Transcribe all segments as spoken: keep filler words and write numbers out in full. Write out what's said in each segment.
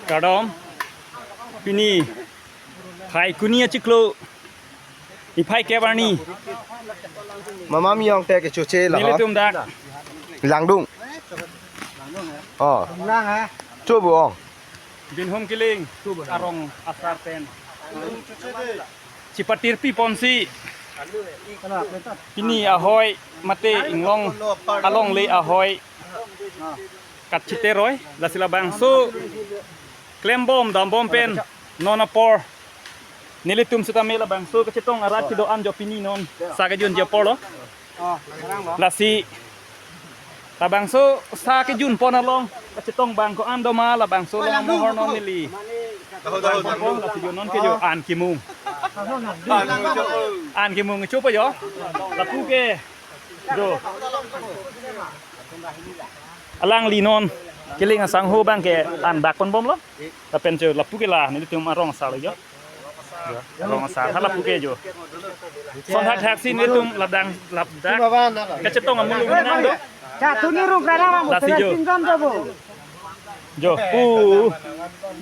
Kardom. Pini Phaikuni achiklo, niphai kep arni, Mama Miyong te kechoche la. Nelitum dak Langdung. Oh. Chobo ong. Binhum Kiling arong asar pen chipatirpi ponsi, pini ahoi mate inglong alongle ahoi kachiteroi, lasi labangso klembom dambom pen non apor nelitum sitame labangso kachetong arat kedo-an jo pini non sa kejunji apor lo. Lasi labangso sa kejun pon along kachetong bang ko-an do ma, labangso along mohor non neli. Lasi jo non ke jo an kimung. An kimung chopo jo. Lapu ke jo. Alangli non Kiling asangho abang ke an dak ponbomlo. Lapen jo lapu ke la nelitum arong asar jo. Jo, arong asar, hala pu ke jo. Son thakthak si nelitum labang ladak kachetong amuluk nang do. Chatuni ruk rana ma. Lasi jo. Seventeen jon jo bo. Jo, pu.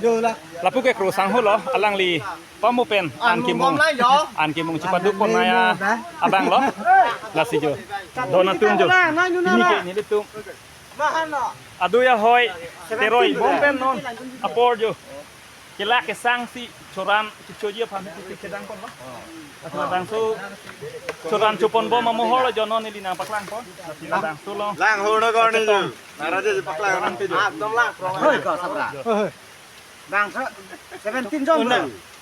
Jo la. Lapu ke kro sangho lo, alangli pamu pen an kimung. An kimung chipaduk pon naya abang lo. Lasi jo. Don atum jo. Pini ke nelitum adui ahoi teroi bom pen non apor jo. Kela kesang si choran kechoji aphan si kedang pon lo. Lasi labangso choran chopon bom amohor lo jo non neli nangpaklang pon. Lasi labangso lo. Lang ho na kor ni jo. Nara je paklang. Ekdom lang prong. Hoi ko sabra. Bang se-, seventeen jon.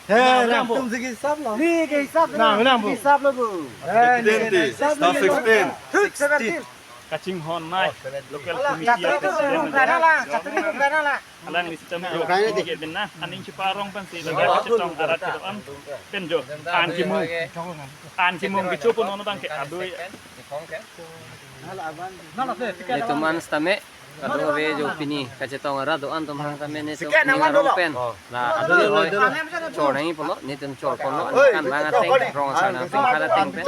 He, lang tum sigi sab lo. Ni ke hisab lo. Lang, lang, bu. Hisab lo bu. He, ni ke hisab lo. Sixteen. Thik seventeen. Kachinghon nai local committee. Chatri tu ruk rana la, chatri ruk rana la. Alangli sitame jo ke bina aning chiparong pensi ladak kachetong arat kedo-an pen jo an kimung. An kimung kechopo non abang ke adui. Nelitum an sitame kadokave jo pini kachetong arat do-an atum aphan sitame nelitum ning arong pen la adui ahoi chor nangji pulo, nelitum chor ponlo, aningkan bang ateng, rong asar nangpeng khat ateng pen.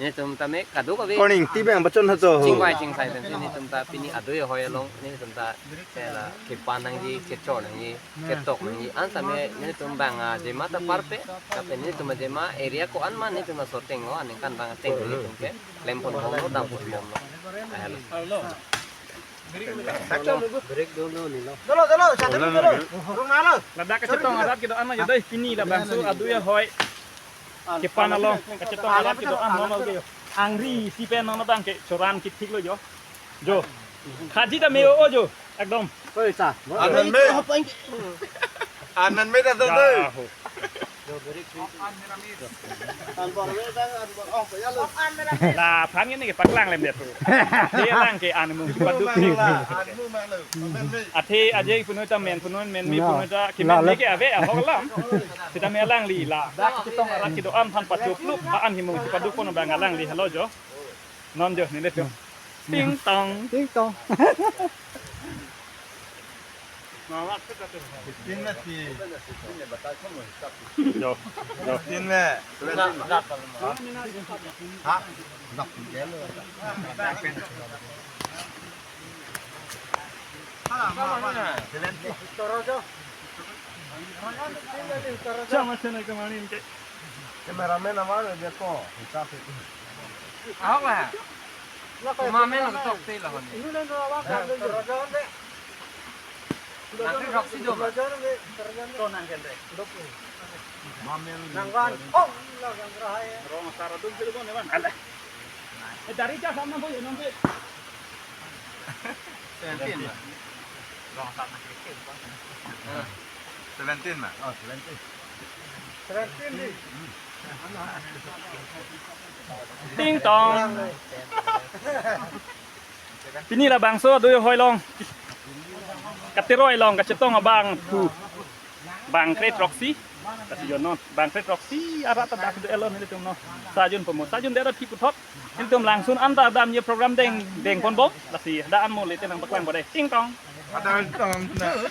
Nelitum tame kadokave Koning ti bang bachon hato. Chingvai chingsai pensi nelitum ta pini adui ahoi along nelitum ta, eh, la kepan nangji, kechor nangji, ketok nangji. An sitame nelitum bang, ah, jema ta parpe, lapen nelitum jema area ko-an ma nelitum asor ateng lo, aningkan bang ateng nelitum ke klem ponbomlo, dam ponbomlo. Ah, hello. Dolo, dolo, chatri dolo. Rung nalo. Ladak kachetong arat kedo-an ma jo dei, pini labangso adui ahoi kepan along kachetong arat kedo-an non ke jo. Angri si pen non abang ke choran kithik lo jo. Jo. Khaji ta me o jo. Ekdom. Oi, sa. An men me. An men me ta dei. Yaho. La phan ngi ni paklang lem det tu. Dia lang ke an mung chipaduk. Athe aje punoi ta men, punoi men me, punoi ta kimen ni ke ave ahok lam. Sitame alangli ladak kachetong arat kedo-an aphan pachoplup, an himung chipaduk pon abang alangli halo jo. Non jo nelitum. Ting tong. Ting tong. Fifteen na si. Jo, jo. Fifteen na. Ha? Seventeen. Chama chena kamanin ke. Cameraman awan dia ko, hisap itu. Ahok lah. Cameraman lo ketok te lah ni. Nanti roksi do. Nang van. Oh, nang van. Rong asar adun sih lo ne van. Alah. Eh, dari cah sama boy nanti. Seventeen, Pak. Rong asar nanti. Seventeen, Pak. Oh, seventeen. Seventeen di. Ting tong. Pini labangso adui ahoi along, kateroi along kachetong abang pu bang kre throksi. Kasi jo non bang kre throksi arat ta dak do-et lo nelitum non. Sa jun pamo, sa jun dera thi puthot. Nelitum langsun anta damji program deng, deng ponbom. Lasi da an mo le te nangpaklang bom dei. Ting tong. Ada tong na.